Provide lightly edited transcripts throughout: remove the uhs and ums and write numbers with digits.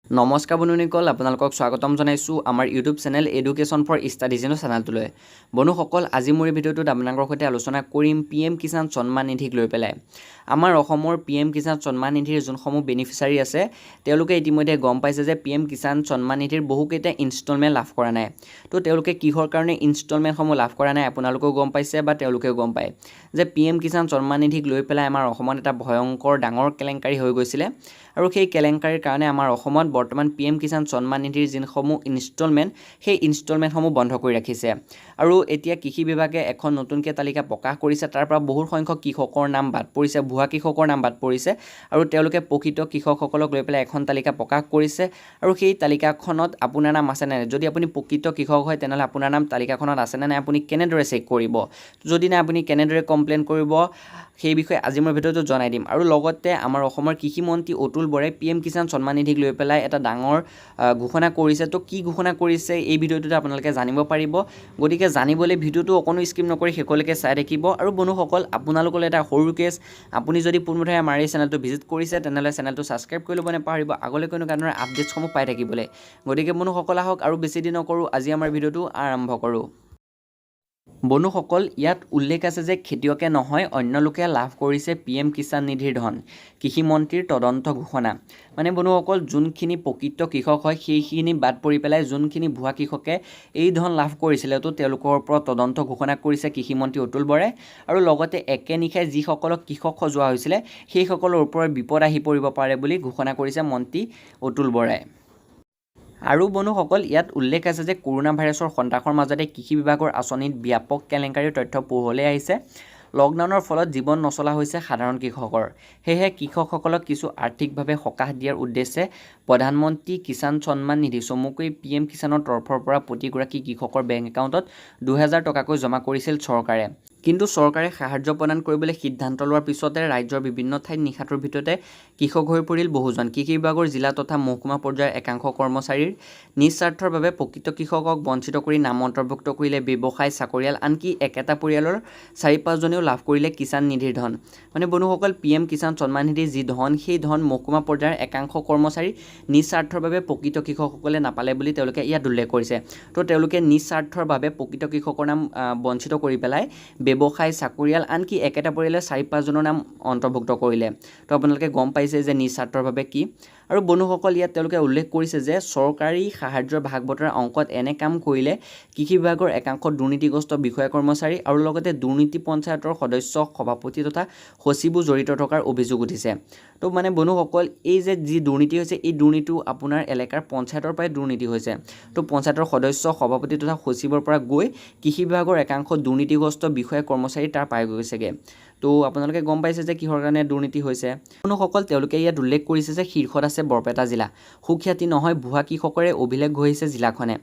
নমস্কাৰ বন্ধুসকল, আপোনালোকক স্বাগতম জনাইছোঁ আমাৰ ইউটিউব চেনেল এডুকেশ্যন ফৰ ষ্টাডিজনৰ চেনেলটোলৈ। বন্ধুসকল, আজি মোৰ এই ভিডিঅ'টোত আপোনালোকৰ সৈতে আলোচনা কৰিম পি এম কিষাণ সন্মান নিধিক লৈ পেলাই। আমাৰ অসমৰ পি এম কিষাণ সন্মান নিধিৰ যোনসমূহ বেনিফিচাৰী আছে, তেওঁলোকে ইতিমধ্যে গম পাইছে যে পি এম কিষাণ সন্মান নিধিৰ বহুকেইটা ইনষ্টলমেণ্ট লাভ কৰা নাই। তো তেওঁলোকে কিহৰ কাৰণে ইনষ্টলমেণ্টসমূহ লাভ কৰা নাই, আপোনালোকেও গম পাইছে বা তেওঁলোকেও গম পায় যে পি এম কিষাণ সন্মান নিধিক লৈ পেলাই আমাৰ অসমত এটা ভয়ংকৰ ডাঙৰ কেলেংকাৰী হৈ গৈছিলে আৰু সেই কেলেংকাৰীৰ কাৰণে আমাৰ অসমত বৰ্তমান পি এম কিষাণ সন্মান নিধিৰ যিসমূহ ইনষ্টলমেণ্ট, সেই ইনষ্টলমেণ্টসমূহ বন্ধ কৰি ৰাখিছে। আৰু এতিয়া কৃষি বিভাগে এখন নতুনকৈ তালিকা প্ৰকাশ কৰিছে। তাৰ পৰা বহু সংখ্যক কৃষকৰ নাম বাদ পৰিছে, ভুৱা কৃষকৰ নাম বাদ পৰিছে আৰু তেওঁলোকে প্ৰকৃত কৃষকসকলক লৈ পেলাই এখন তালিকা প্ৰকাশ কৰিছে। আৰু সেই তালিকাখনত আপোনাৰ নাম আছে নে নাই, যদি আপুনি প্ৰকৃত কৃষক হয় তেনেহ'লে আপোনাৰ নাম তালিকাখনত আছেনে নাই আপুনি কেনেদৰে চেক কৰিব, যদি নাই আপুনি কেনেদৰে কমপ্লেইন কৰিব, সেই বিষয়ে আজি মই ভিডিঅ'টোত জনাই দিম। আৰু লগতে আমাৰ অসমৰ কৃষিমন্ত্ৰী অতুল বৰাই পি এম কিষাণ সন্মান নিধিক লৈ পেলাই এটা ডাঙৰ ঘোষণা কৰিছে। তো কি ঘোষণা কৰিছে, এই ভিডিঅ'টোতে আপোনালোকে জানিব পাৰিব। গতিকে জানিবলৈ ভিডিঅ'টো অকণো স্কিপ নকৰি শেষলৈকে চাই থাকিব। আৰু বন্ধুসকল, আপোনালোকলৈ এটা সৰু ৰিকুৱেষ্ট, আপুনি যদি পোনপ্ৰথমে আমাৰ এই চেনেলটো ভিজিট কৰিছে, তেনেহ'লে চেনেলটো ছাবস্ক্ৰাইব কৰি ল'ব নাপাহৰিব, আগলৈ কোনো ধৰণৰ আপডেটছসমূহ পাই থাকিবলৈ। গতিকে বন্ধুসকল, আহক আৰু বেছি দেৰি নকৰোঁ, আজি আমাৰ ভিডিঅ'টো আৰম্ভ কৰোঁ। বন্ধুসকল, ইয়াত উল্লেখ আছে যে খেতিয়কে নহয়, অন্য লোকে লাভ কৰিছে পি এম কিষাণ নিধিৰ ধন, কৃষিমন্ত্ৰীৰ তদন্ত ঘোষণা। মানে বন্ধুসকল, যোনখিনি প্ৰকৃত কৃষক হয় সেইখিনি বাদ পৰি পেলাই যোনখিনি ভুৱা কৃষকে এই ধন লাভ কৰিছিলে, তো তেওঁলোকৰ ওপৰত তদন্ত ঘোষণা কৰিছে কৃষিমন্ত্ৰী অতুল বৰাই। আৰু লগতে একে নিশাই যিসকলক কৃষক সজোৱা হৈছিলে, সেইসকলৰ ওপৰত বিপদ আহি পৰিব পাৰে বুলি ঘোষণা কৰিছে মন্ত্ৰী অতুল বৰাই। আৰু বন্ধুসকল, ইয়াত উল্লেখ আছে যে কৰোণা ভাইৰাছৰ সন্ত্ৰাসৰ মাজতে কৃষি বিভাগৰ আঁচনিত ব্যাপক কেলেংকাৰীৰ তথ্য পোহৰলৈ আহিছে। লকডাউনৰ ফলত জীৱন নচলা হৈছে সাধাৰণ কৃষকৰ। সেয়েহে কৃষকসকলক কিছু আৰ্থিকভাৱে সকাহ দিয়াৰ উদ্দেশ্যে প্ৰধানমন্ত্ৰী কিষাণ সন্মান নিধি চমুকৈ পি এম কিষাণৰ তৰফৰ পৰা প্ৰতিগৰাকী কৃষকৰ বেংক একাউণ্টত 2000 টকাকৈ জমা কৰিছিল চৰকাৰে। কিন্তু চৰকাৰে সাহায্য প্ৰদান কৰিবলৈ সিদ্ধান্ত লোৱাৰ পিছতে ৰাজ্যৰ বিভিন্ন ঠাইত নিশাটোৰ ভিতৰতে কৃষক হৈ পৰিল বহুজন। কৃষি বিভাগৰ জিলা তথা মহকুমা পৰ্যায়ৰ একাংশ কৰ্মচাৰীৰ নিজ স্বাৰ্থৰ বাবে প্ৰকৃত কৃষকক বঞ্চিত কৰি নাম অন্তৰ্ভুক্ত কৰিলে ব্যৱসায়, চাকৰিয়াল, আনকি একেটা পৰিয়ালৰ চাৰি পাঁচজনেও লাভ কৰিলে কিষাণ নিধিৰ ধন। মানে বন্ধুসকল, পি এম কিষাণ সন্মান নিধিৰ যি ধন, সেই ধন মহকুমা পৰ্যায়ৰ একাংশ কৰ্মচাৰী নিজ স্বাৰ্থৰ বাবে প্ৰকৃত কৃষকসকলে নাপালে বুলি তেওঁলোকে ইয়াত উল্লেখ কৰিছে। তো তেওঁলোকে নিজ স্বাৰ্থৰ বাবে প্ৰকৃত কৃষকৰ নাম বঞ্চিত কৰি পেলাই ব্যৱসায়, চাকৰিয়াল, আনকি একেটা পৰিয়ালৰ চাৰি পাঁচজনৰ নাম অন্তৰ্ভুক্ত কৰিলে। তো আপোনালোকে গম পাইছে যে নিজ স্বাৰ্থৰ বাবে কি। আৰু বন্ধুসকল, ইয়াত তেওঁলোকে উল্লেখ কৰিছে যে চৰকাৰী সাহায্যৰ ভাগ বতৰা অংকত এনে কাম কৰিলে কৃষি বিভাগৰ একাংশ দুৰ্নীতিগ্ৰস্ত বিষয়া কৰ্মচাৰী আৰু লগতে দুৰ্নীতি পঞ্চায়তৰ সদস্য, সভাপতি তথা সচিবো জড়িত থকাৰ অভিযোগ উঠিছে। তো মানে বন্ধুসকল, এই যে যি দুৰ্নীতি হৈছে, এই দুৰ্নীতিও আপোনাৰ এলেকাৰ পঞ্চায়তৰ পৰাই দুৰ্নীতি হৈছে। তো পঞ্চায়তৰ সদস্য, সভাপতি তথা সচিবৰ পৰা গৈ কৃষি বিভাগৰ একাংশ দুৰ্নীতিগ্ৰস্ত বিষয়া কৰ্মচাৰী তাৰ পাই গৈছেগৈ। তো আপোনালোকে গম পাইছে যে কিহৰ কাৰণে দুৰ্নীতি হৈছে। বন্ধুসকল, তেওঁলোকে ইয়াত উল্লেখ কৰিছে যে শীৰ্ষত আছে বৰপেটা জিলা। সুখ্যাতি নহয়, ভুৱা কৃষকৰে অভিলেখ গঢ়িছে জিলাখনে।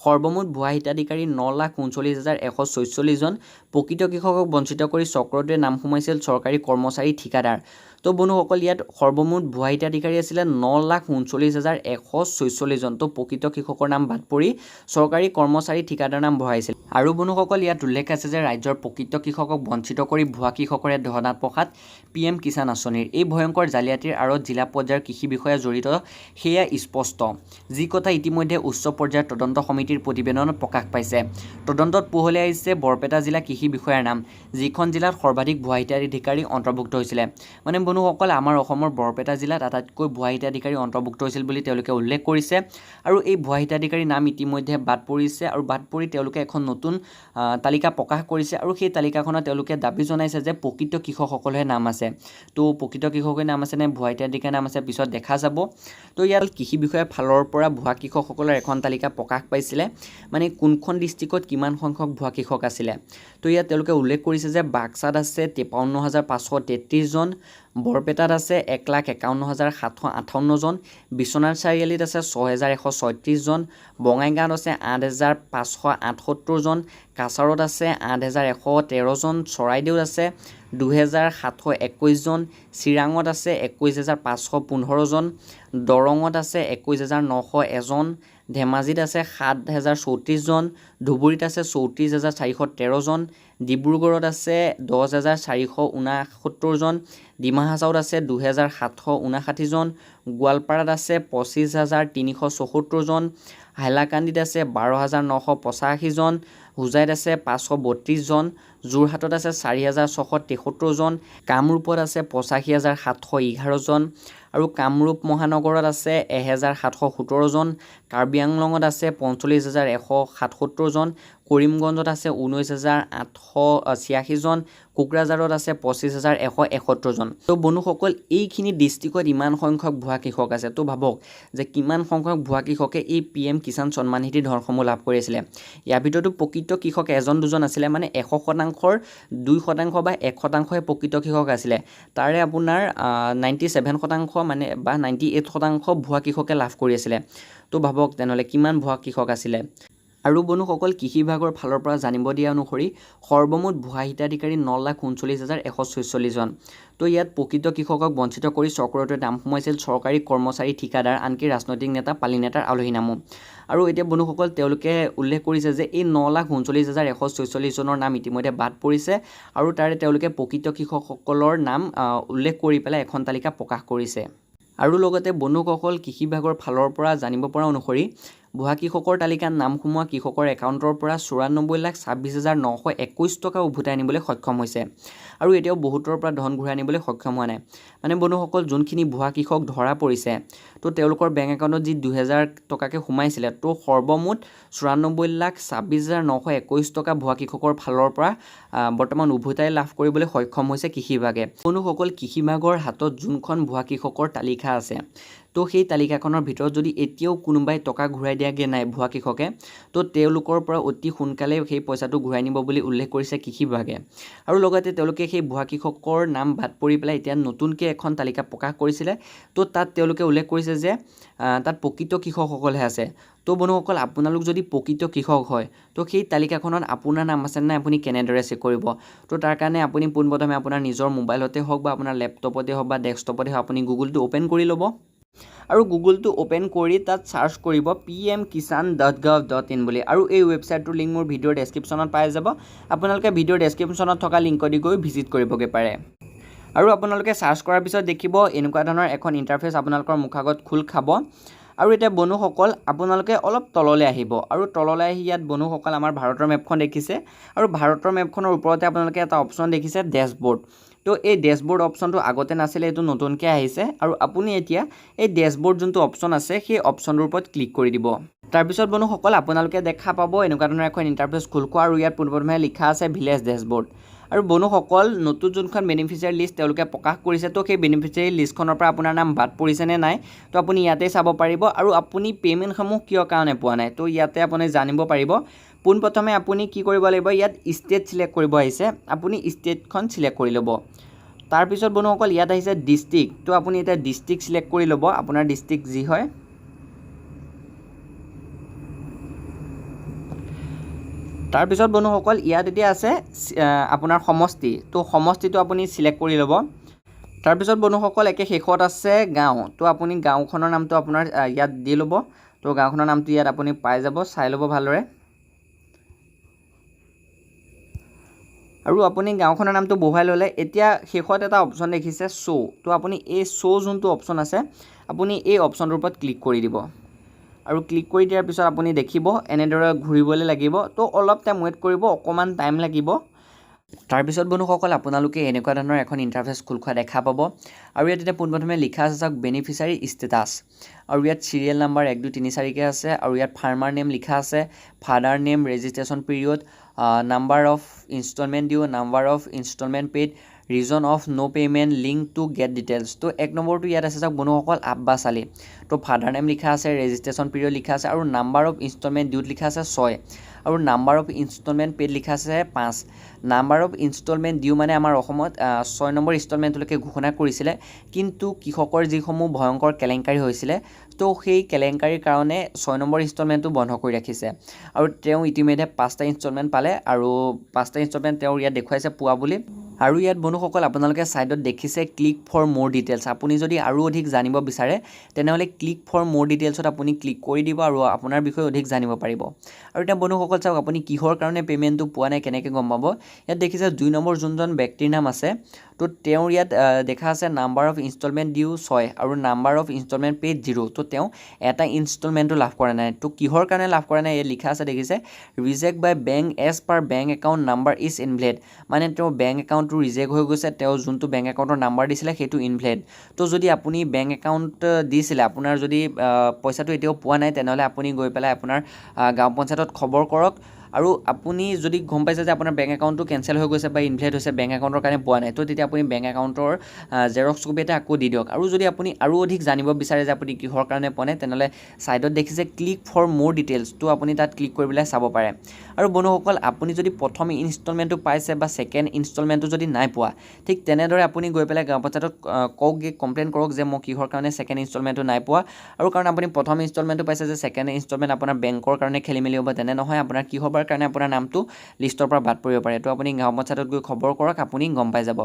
সৰ্বমুঠ ভুৱা হিতাধিকাৰী 9,39,146 জন। প্ৰকৃত কৃষকক বঞ্চিত কৰি চক্ৰটোৱে নাম সোমাইছিল চৰকাৰী কৰ্মচাৰী, ঠিকাদাৰ। তো বন্ধুসকল, ইয়াত সৰ্বমুঠ ভুৱা হিতাধিকাৰী আছিলে 9,39,146 জন। তো প্ৰকৃত কৃষকৰ নাম বাদ পৰি চৰকাৰী কৰ্মচাৰী, ঠিকাদাৰ নাম ভৰাইছিল। আৰু বন্ধুসকল, ইয়াত উল্লেখ আছে যে ৰাজ্যৰ প্ৰকৃত কৃষকক বঞ্চিত কৰি ভুৱা কৃষকৰে ধন আত্মসাত পি এম কিষাণ আঁচনিৰ। এই ভয়ংকৰ জালিয়াতিৰ আঁৰত জিলা পৰ্যায়ৰ কৃষি বিষয়া জড়িত, সেয়া স্পষ্ট। যি কথা ইতিমধ্যে উচ্চ পৰ্যায়ৰ তদন্ত সমিতিৰ প্ৰতিবেদনত প্ৰকাশ পাইছে। তদন্তত পোহৰলৈ আহিছে বৰপেটা জিলা কৃষি বিষয়াৰ নাম, যিখন জিলাত সৰ্বাধিক ভুৱা হিতাধিকাৰী অন্তৰ্ভুক্ত হৈছিলে। মানে বন্ধুসকল, আমাৰ অসমৰ বৰপেটা জিলাত আটাইতকৈ ভুৱা হিতাধিকাৰী অন্তৰ্ভুক্ত হৈছিল বুলি তেওঁলোকে উল্লেখ কৰিছে। আৰু এই ভুৱা হিতাধিকাৰীৰ নাম ইতিমধ্যে বাদ পৰিছে আৰু বাদ পৰি তেওঁলোকে এখন নতুন তালিকা প্ৰকাশ কৰিছে আৰু সেই তালিকাখনত তেওঁলোকে দাবী জনাইছে যে প্ৰকৃত কৃষকসকলহে নাম আছে। তো প্ৰকৃত কৃষকৰ নাম আছে নে ভুৱা হিতাধিকাৰীৰ নাম আছে, পিছত দেখা যাব। তো ইয়াত কৃষি বিষয়াৰ ফালৰ পৰা ভুৱা কৃষকসকলৰ এখন তালিকা প্ৰকাশ পাইছিলে, মানে কোনখন ডিষ্ট্ৰিক্টত কিমান সংখ্যক ভুৱা কৃষক আছিলে। তো ইয়াত তেওঁলোকে উল্লেখ কৰিছে যে বাক্সাত আছে 53,533 জন, বৰপেটাত আছে 1,51,758 জন, বিশ্বনাথ চাৰিআলিত আছে 6136 জন, বঙাইগাঁৱত আছে 8578 জন, কাছাৰত আছে 8113জন, চৰাইদেউত আছে 2721জন, চিৰাঙত আছে 21,515জন, দৰঙত আছে 21,901জন, ধেমাজিত আছে 7034জন, ধুবুৰীত আছে 34,413জন, ডিব্ৰুগড়ত আছে 10,469জন, ডিমা হাছাওত আছে 2759জন, গোৱালপাৰাত আছে 25,374জন, হাইলাকান্দিত আছে 12,985জন, হোজাইত আছে 532জন, যোৰহাটত আছে 4673জন, কামৰূপত আছে 85,711জন আৰু কামৰূপ মহানগৰত আছে 1717জন, কাৰ্বি আংলঙত আছে 45,177জন, কৰিমগঞ্জত আছে 19,886জন, কোকৰাঝাৰত আছে 25,171জন। তো বন্ধুসকল, এইখিনি ডিষ্ট্ৰিক্টত ইমান সংখ্যক ভুৱা কৃষক আছে। তো ভাবক যে কিমান সংখ্যক ভুৱা কৃষকে এই পিএম কিষাণ সন্মান নিধিৰ ধনসমূহ লাভ কৰি আছিলে। ইয়াৰ ভিতৰতো প্ৰকৃত কৃষক এজন দুজন আছিলে, মানে 100 শতাংশৰ 2% বা 1 শতাংশহে প্ৰকৃত কৃষক আছিলে। তাৰে আপোনাৰ 97% মানে বা 98% ভুৱা কৃষকে লাভ কৰি আছিলে। তো ভাবক তেনেহ'লে কিমান ভুৱা কৃষক আছিলে। আৰু বন্ধুসকল, কৃষি বিভাগৰ ফালৰ পৰা জানিব দিয়া অনুসৰি সৰ্বমুঠ ভুৱা হিতাধিকাৰী 9,39,146জন। তো ইয়াত প্ৰকৃত কৃষকক বঞ্চিত কৰি চক্ৰটোৱে নাম সোমাইছিল চৰকাৰী কৰ্মচাৰী, ঠিকাদাৰ, আনকি ৰাজনৈতিক নেতা, পালিনেতাৰ আলহী নামো। আৰু এতিয়া বন্ধুসকল, তেওঁলোকে উল্লেখ কৰিছে যে এই 9,39,146জনৰ নাম ইতিমধ্যে বাদ পৰিছে আৰু তাৰে তেওঁলোকে প্ৰকৃত কৃষকসকলৰ নাম উল্লেখ কৰি পেলাই এখন তালিকা প্ৰকাশ কৰিছে। আৰু লগতে বন্ধুসকল, কৃষি বিভাগৰ ফালৰ পৰা জানিব পৰা অনুসৰি ভুৱা কৃষকৰ তালিকাত নাম সোমোৱা কৃষকৰ একাউণ্টৰ পৰা 94,26,921 টকা উভতাই আনিবলৈ সক্ষম হৈছে আৰু এতিয়াও বহুতৰ পৰা ধন ঘূৰাই আনিবলৈ সক্ষম হোৱা নাই। মানে বন্ধুসকল, যোনখিনি ভুৱা কৃষক ধৰা পৰিছে, তো তেওঁলোকৰ বেংক একাউণ্টত যি 2000 টকাকৈ সোমাইছিলে, তো সৰ্বমুঠ 94,26,921 টকা ভুৱা কৃষকৰ ফালৰ পৰা বৰ্তমান উভতাই লাভ কৰিবলৈ সক্ষম হৈছে কৃষি বিভাগে। বন্ধুসকল, কৃষি বিভাগৰ হাতত যোনখন ভুৱা কৃষকৰ তালিকা আছে, তো সেই তালিকাখনৰ ভিতৰত যদি এতিয়াও কোনোবাই টকা ঘূৰাই দিয়াগৈ নাই ভুৱা কৃষকে, তো তেওঁলোকৰ পৰা অতি সোনকালে সেই পইচাটো ঘূৰাই নিব বুলি উল্লেখ কৰিছে কৃষি বিভাগে। আৰু লগতে তেওঁলোকে সেই ভুৱা কৃষকৰ নাম বাদ পৰি পেলাই এতিয়া নতুনকৈ এখন তালিকা প্ৰকাশ কৰিছিলে। তো তাত তেওঁলোকে উল্লেখ কৰিছে যে তাত প্ৰকৃত কৃষকসকলহে আছে। তো বন্ধুসকল, আপোনালোক যদি প্ৰকৃত কৃষক হয়, তো সেই তালিকাখনত আপোনাৰ নাম আছে নাই আপুনি কেনেদৰে চেক কৰিব? তো তাৰ কাৰণে আপুনি পোনপ্ৰথমে আপোনাৰ নিজৰ মোবাইলতে হওক বা আপোনাৰ লেপটপতে হওক বা ডেস্কটপতে হওক, আপুনি গুগলটো অ'পেন কৰি ল'ব আৰু গুগলটো অ'পেন কৰি তাত চাৰ্চ কৰিব pmkisan.gov.in বুলি। আৰু এই ৱেবছাইটটোৰ লিংক মোৰ ভিডিঅ'ৰ ডেছক্ৰিপশ্যনত পাই যাব। আপোনালোকে ভিডিঅ'ৰ ডেছক্ৰিপশ্যনত থকা লিংকদি গৈ ভিজিট কৰিবগৈ পাৰে। আৰু আপোনালোকে চাৰ্চ কৰাৰ পিছত দেখিব এনেকুৱা ধৰণৰ এখন ইণ্টাৰফেচ আপোনালোকৰ মুখাগত খোল খাব। আৰু এতিয়া বন্ধুসকল, আপোনালোকে অলপ তললৈ আহিব আৰু তললৈ আহি ইয়াত বন্ধুসকল, আমাৰ ভাৰতৰ মেপখন দেখিছে আৰু ভাৰতৰ মেপখনৰ ওপৰতে আপোনালোকে এটা অপশ্যন দেখিছে, ডেছবৰ্ড। তো এই ডেছবৰ্ড অপশ্যনটো আগতে নাছিলে, এইটো নতুনকৈ আহিছে। আৰু আপুনি এতিয়া এই ডেছবৰ্ড যোনটো অপশ্যন আছে, সেই অপশ্যনটোৰ ওপৰত ক্লিক কৰি দিব। তাৰপিছত বন্ধুসকল, আপোনালোকে দেখা পাব এনেকুৱা ধৰণৰ এখন ইণ্টাৰফেচ খোল খোৱা আৰু ইয়াত পোনপ্ৰথমে লিখা আছে ভিলেজ ডেছবৰ্ড। আৰু বন্ধুসকল, নতুন যোনখন বেনিফিচিয়াৰী লিষ্ট তেওঁলোকে প্ৰকাশ কৰিছে, তো সেই বেনিফিচিয়াৰী লিষ্টখনৰ পৰা আপোনাৰ নাম বাদ পৰিছে নে নাই, তো আপুনি ইয়াতে চাব পাৰিব। আৰু আপুনি পে'মেণ্টসমূহ কিয় কাৰণে পোৱা নাই, তো ইয়াতে আপুনি জানিব পাৰিব। পোনপ্ৰথমে আপুনি কি কৰিব লাগিব? ইয়াত ষ্টেট চিলেক্ট কৰিব আহিছে, আপুনি ষ্টেটখন চিলেক্ট কৰি ল'ব। তাৰপিছত বন্ধুসকল, ইয়াত আহিছে ডিষ্ট্ৰিক্ট, তো আপুনি এতিয়া ডিষ্ট্ৰিক্ট চিলেক্ট কৰি ল'ব, আপোনাৰ ডিষ্ট্ৰিক্ট যি হয়। তাৰপিছত বন্ধুসকল, ইয়াত এতিয়া আছে আপোনাৰ সমষ্টি, তো সমষ্টিটো আপুনি চিলেক্ট কৰি ল'ব। তাৰপিছত বন্ধুসকল, একে শেষত আছে গাঁও, তো আপুনি গাঁওখনৰ নামটো আপোনাৰ ইয়াত দি ল'ব। তো গাঁওখনৰ নামটো ইয়াত আপুনি পাই যাব, চাই ল'ব ভালদৰে। আৰু আপুনি গাঁওখনৰ নামটো বহুৱাই ল'লে, এতিয়া শেষত এটা অপশ্যন দেখিছে শ্ব', তো আপুনি এই শ্ব' যোনটো অপশ্যন আছে, আপুনি এই অপশ্যনটোৰ ওপৰত ক্লিক কৰি দিব। আৰু ক্লিক কৰি দিয়াৰ পিছত আপুনি দেখিব এনেদৰে ঘূৰিবলৈ লাগিব। তো অলপ টাইম ৱেইট কৰিব, অকণমান টাইম লাগিব। তাৰপিছত বন্ধুসকল, আপোনালোকে এনেকুৱা ধৰণৰ এখন ইণ্টাৰফেচ খোল খোৱা দেখা পাব। আৰু ইয়াত এতিয়া পোনপ্ৰথমে লিখা আছে চাওক, বেনিফিচিয়াৰী ষ্টেটাছ। আৰু ইয়াত চিৰিয়েল নাম্বাৰ 1, 2, 3, 4কৈ আছে। আৰু ইয়াত ফাৰ্মাৰ নেম লিখা আছে, father name, registration period, number of installment due, number of installment paid, Reason of no payment, link to get details। তো এক নম্বৰটো ইয়াত আছে চাওক বন্ধুসকল, আব্বাছ আলী। তো ফাদাৰ নেম লিখা আছে, ৰেজিষ্ট্ৰেশ্যন পিৰিয়ড লিখা আছে আৰু নাম্বাৰ অফ ইনষ্টলমেণ্ট ডিউত লিখা আছে 6 আৰু নাম্বাৰ অফ ইনষ্টলমেণ্ট পেড লিখা আছে 5। নাম্বাৰ অফ ইনষ্টলমেণ্ট ডিউ মানে আমাৰ অসমত 6 নম্বৰ ইনষ্টলমেণ্টলৈকে ঘোষণা কৰিছিলে, কিন্তু কৃষকৰ যিসমূহ ভয়ংকৰ কেলেংকাৰী হৈছিলে, তো সেই কেলেংকাৰীৰ কাৰণে 6 নম্বৰ ইনষ্টলমেণ্টটো বন্ধ কৰি ৰাখিছে। আৰু তেওঁ ইতিমধ্যে পাঁচটা ইনষ্টলমেণ্ট পালে আৰু পাঁচটা ইনষ্টলমেণ্ট তেওঁৰ ইয়াত দেখুৱাইছে পোৱা বুলি। আৰু ইয়াত বন্ধুসকল, আপোনালোকে ছাইডত দেখিছে ক্লিক ফৰ মোৰ ডিটেইলছ। আপুনি যদি আৰু অধিক জানিব বিচাৰে, তেনেহ'লে ক্লিক ফৰ মোৰ ডিটেইলছত আপুনি ক্লিক কৰি দিব আৰু আপোনাৰ বিষয়ে অধিক জানিব পাৰিব। আৰু এতিয়া বন্ধুসকল চাওক, আপুনি কিহৰ কাৰণে পে'মেণ্টটো পোৱা নাই কেনেকৈ গম পাব? ইয়াত দেখিছে 2 নম্বৰ যোনজন ব্যক্তিৰ নাম আছে, তো তেওঁৰ ইয়াত দেখা আছে নাম্বাৰ অফ ইনষ্টলমেণ্ট ডিউ 6 আৰু নাম্বাৰ অফ ইনষ্টলমেণ্ট পেইড 0। তো তেওঁ এটা ইনষ্টলমেণ্টো লাভ কৰা নাই। তো কিহৰ কাৰণে লাভ কৰা নাই? ইয়াত লিখা আছে দেখিছে, "Reject by bank as per bank account number is invalid"। মানে তেওঁৰ বেংক একাউণ্টটো ৰিজেক্ট হৈ গৈছে, তেওঁ যোনটো বেংক একাউণ্টৰ নাম্বাৰ দিছিলে সেইটো ইনভেলিড। তো যদি আপুনি বেংক একাউণ্ট দিছিলে, আপোনাৰ যদি পইচাটো এতিয়াও পোৱা নাই, তেনেহ'লে আপুনি গৈ পেলাই আপোনাৰ গাঁও পঞ্চায়তত খবৰ কৰক। আৰু আপুনি যদি গম পাইছে যে আপোনাৰ বেংক একাউণ্টটো কেঞ্চেল হৈ গৈছে বা ইনভেলিড হৈছে, বেংক একাউণ্টৰ কাৰণে পোৱা নাই, তো তেতিয়া আপুনি বেংক একাউণ্টৰ জেৰক্স কপি এটা আকৌ দি দিয়ক। আৰু যদি আপুনি আৰু অধিক জানিব বিচাৰে যে আপুনি কিহৰ কাৰণে পোৱা নাই, তেনেহ'লে ছাইডত দেখিছে ক্লিক ফৰ মোৰ ডিটেইলছ, তো আপুনি তাত ক্লিক কৰি পেলাই চাব পাৰে। আৰু বন্ধুসকল, আপুনি যদি প্ৰথম ইনষ্টলমেণ্টটো পাইছে বা ছেকেণ্ড ইনষ্টলমেণ্টটো যদি নাই পোৱা, ঠিক তেনেদৰে আপুনি গৈ পেলাই গাঁও পঞ্চায়তত কওকগৈ, কমপ্লেইন কৰক যে মই কিহৰ কাৰণে ছেকেণ্ড ইনষ্টলমেণ্টটো নাই পোৱা। আৰু কাৰণ আপুনি প্ৰথম ইনষ্টলমেণ্টটো পাইছে যে ছেকেণ্ড ইনষ্টলমেণ্ট আপোনাৰ বেংকৰ কাৰণে খেলি মেলি হ'ব তেনে নহয়, আপোনাৰ কিহৰ কাৰণে আপোনাৰ নামটো লিষ্টৰ পৰা বাদ পৰিব পাৰে। তো আপুনি গাঁও পঞ্চায়তত গৈ খবৰ কৰক, আপুনি গম পাই যাব।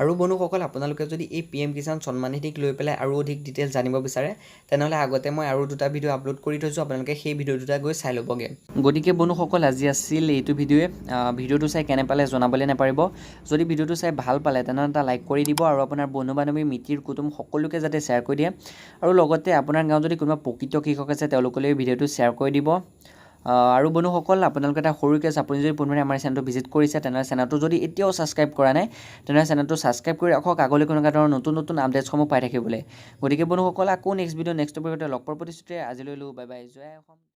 আৰু বন্ধুসকল, আপোনালোকে যদি এই পিএম কিষাণ সন্মান নিধিক লৈ পেলাই আৰু অধিক ডিটেইলছ জানিব বিচাৰে, তেনেহ'লে আগতে মই আৰু দুটা ভিডিঅ' আপলোড কৰি থৈছোঁ, আপোনালোকে সেই ভিডিঅ' দুটা গৈ চাই ল'বগৈ। গতিকে বন্ধুসকল, আজি আছিল এইটো ভিডিঅ'ৱে। ভিডিঅ'টো চাই কেনে পালে জনাবলৈ নাপাহৰিব। যদি ভিডিঅ'টো চাই ভাল পালে, তেনেহ'লে এটা লাইক কৰি দিব আৰু আপোনাৰ বন্ধু বান্ধৱী, মিতিৰ কুটুম সকলোকে যাতে শ্বেয়াৰ কৰি দিয়ে। আৰু লগতে আপোনাৰ গাঁৱত যদি কোনোবা প্ৰকৃত কৃষক আছে, তেওঁলোকলৈ ভিডিঅ'টো শ্বেয়াৰ কৰি দিব। আৰু বন্ধুসকল, আপোনালোকে এটা সৰু ৰিকুৱেষ্ট, আপুনি যদি পোনপ্ৰথমে আমাৰ চেনেলটো ভিজিট কৰিছে, তেনেহ'লে চেনেলটো যদি এতিয়াও ছাবস্ক্ৰাইব কৰা নাই, তেনেহ'লে চেনেলটো ছাবস্ক্ৰাইব কৰি ৰাখক আগলৈ কোনোবা ধৰণৰ নতুন নতুন আপডেটছসমূহ পাই থাকিবলৈ। গতিকে বন্ধুসকল, আকৌ নেক্সট ভিডিঅ' নেক্সট টপিকতে লগ পোৱাৰ প্ৰতিশ্ৰুতিৰে আজিলৈ লো। বাই বাই, জয় অসম।